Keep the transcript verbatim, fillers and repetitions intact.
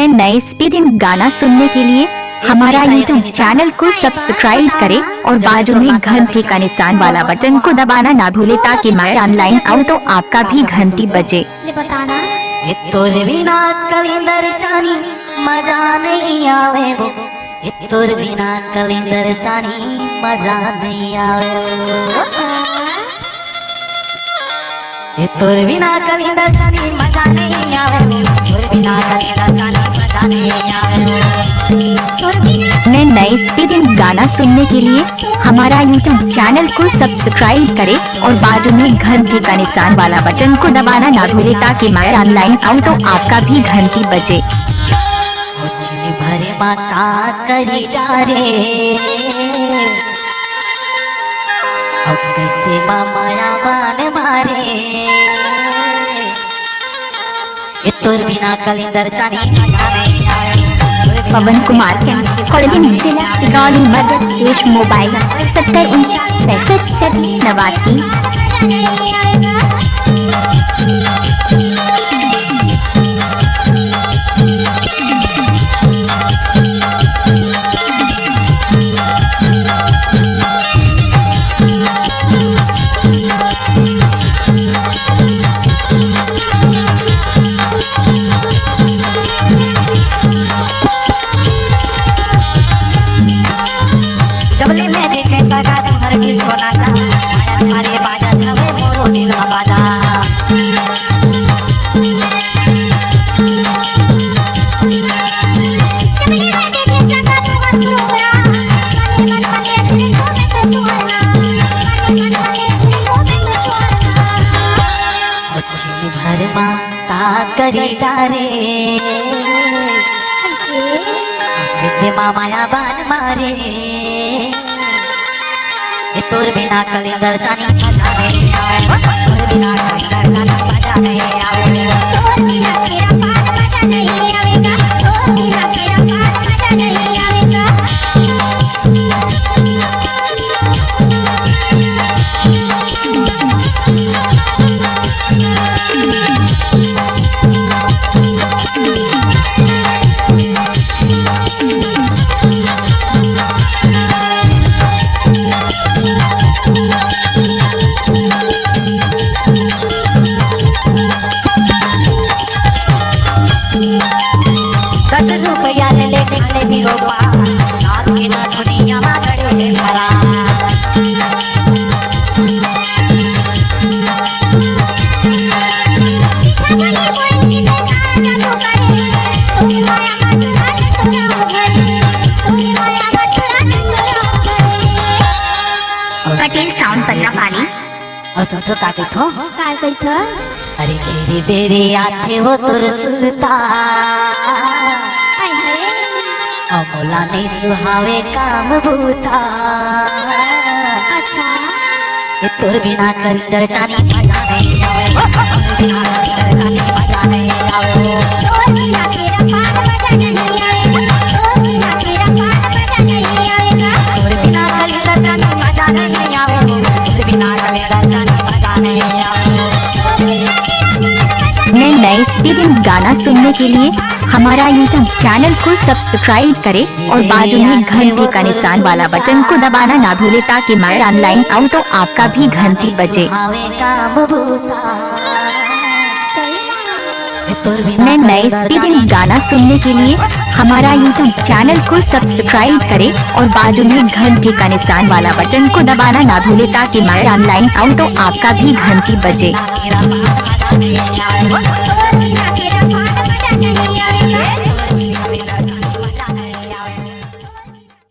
नए स्पीडिंग गाना सुनने के लिए हमारा YouTube चैनल को सब्सक्राइब करें और बाजू में घंटी का निशान वाला बटन को दबाना ना भूले, ताकि मैं ऑनलाइन आऊँ तो आपका भी घंटी बजे। ये बताना। ये तोर बिना कलिंदर चानी मजा नहीं आवे वो। ये तोर बिना कलिंदर चानी मजा नहीं आवे वो। ये तोर बिना कलिंदर चानी मजा नहीं आवे वो। तोर बिना कलिंदर चानी मजा नहीं आवे वो। मैं नए स्पीडिंग गाना सुनने के लिए हमारा YouTube चैनल को सब्सक्राइब करें और बाजू में घंटी का निशान वाला बटन को दबाना ना भूले, ताकि मैं ऑनलाइन आऊँ तो आपका भी घंटी बजे। मुझे भरे मा का करी डारे, अब कैसे मा माया बान मारे। ये तोर बिना कलिंदर चानी मजा नहीं आवे। पवन कुमार के recording जिला सिगौली, मध्य प्रदेश। मोबाइल नंबर सत्तर उनचास पैंसठ सैंतीस नवासी। जबले मैं देखे सगा तुम्हारे डिस्को नाचा, माया तुम्हारे बाजा तबे मोरो दिल बाजा। अच्छी भरमा का करी डारे, कैसे माया बान मारे। ये तोर बिना कलिंदर चानी मजा नहीं आवे, तोर बिना कलिंदर चानी मजा नहीं आवे। तोर बिना तेरा पान मजा नहीं आवेगा, तोर बिना तेरा पान मजा नहीं आवेगा। दस रुपया ले ले खा ले भी रोपा, दारू के ना दुनिया मा गड़े है भरा। पटेल साउंड पन्ना पाली। अउ सुन तो का कहिथो? का कहिथो? अरे घेरी बेरी आथे वो तोर सुरता। हाय हाय। अउ मोला नहीं सुहावे काम बूता। अच्छा। ये तोर बिना कलिंदर चानी मजा नहीं आवे। तोर बिना कलिंदर चानी मजा नहीं आवे। तोर बिना तेरा पान मजा नहीं आवेगा। तोर बिना तेरा पान मजा नहीं आवेगा। तोर बिना कलिंदर चानी मजा नहीं आवे। तोर बिना कलिंदर चानी मजा नहीं आवे। मैं नए स्पीडिंग गाना सुनने के लिए हमारा YouTube चैनल को सब्सक्राइब करें और बाजू में घंटी का निशान वाला बटन को दबाना ना भूले, ताकि मैं ऑनलाइन आऊँ तो आपका भी घंटी बजे। मैं नए स्पीडिंग गाना सुनने के लिए हमारा YouTube चैनल को सब्सक्राइब करें और बाजू में घंटी का निशान वाला बटन को दबाना ना भूले, ताकि मैं ऑनलाइन आऊँ तो आपका भी घंटी बजे।